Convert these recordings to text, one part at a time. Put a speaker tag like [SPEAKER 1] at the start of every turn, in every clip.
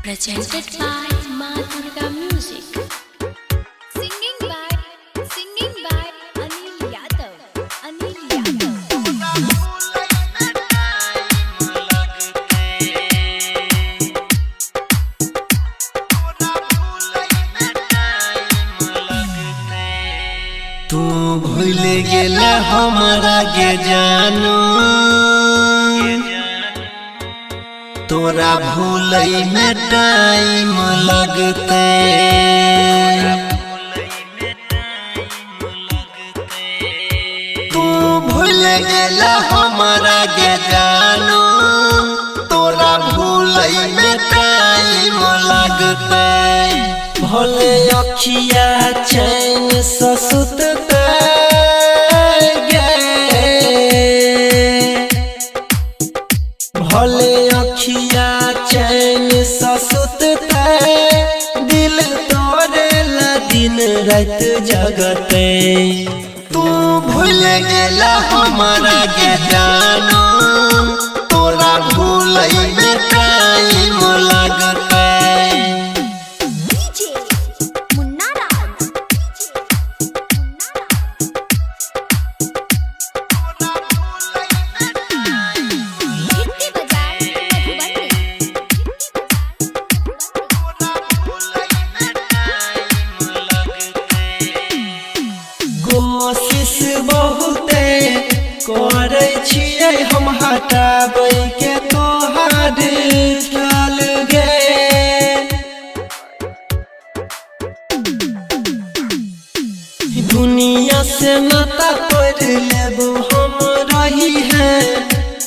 [SPEAKER 1] Presented by Ma Durga Music. Singing by Anil Yadav. Anil Yadav.
[SPEAKER 2] तू भूल गेला हमरा गे जानू, तोरा भूलै में टाइम लगते। तू भूल गेला हमरा गे जानू, तोरा भूलै में टाइम लगते। भोले अखिया चैन से सुतते गे, भोले अखिया चैन से सुतते, दिल तोरे ला दिन रात जगते। तू भूल गेला हमरा गे जानू, तोरा भूलै में टाइम लगते। कोशिश बहुते करै छियै हम हटाबै के तोहार ख्याल गे। दुनिया से नाता तोड़ लेबो हम रही है,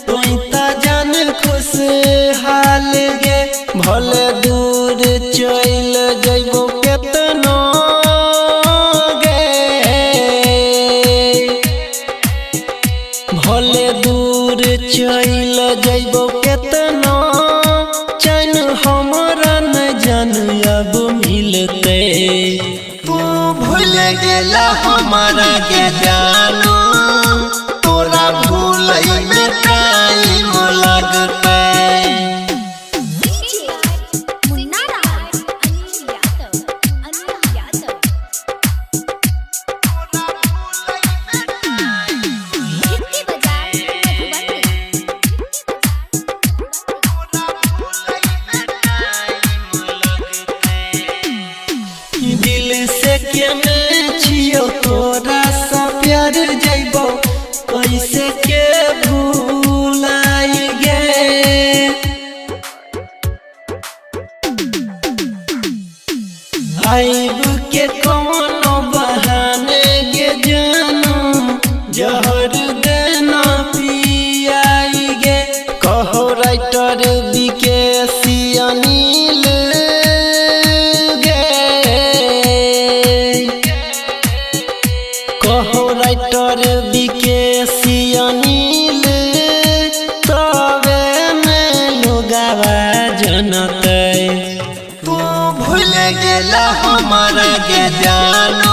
[SPEAKER 2] तुम ता जान खुशहाल गे। भले दूर चल जइबो केतनो, भले दूर चल जइबो केतनो, चैन हमरा न जान अब मिलते। तू भूल गेला हमरा गे जानू, तोरा भूलै में टाइम लगते। दिल से केने छियो तोरा सा प्यार जइबो कैसे के भूलाई गे। आइब के कोनो बहाने गे जानू, जहर देना पियाई गे। कहो राइटर विकेसी अनिल कहो राइटर विकेसी अनिल, तबे में लोगावा जनते। तू भूल गेला हमरा गे जानू,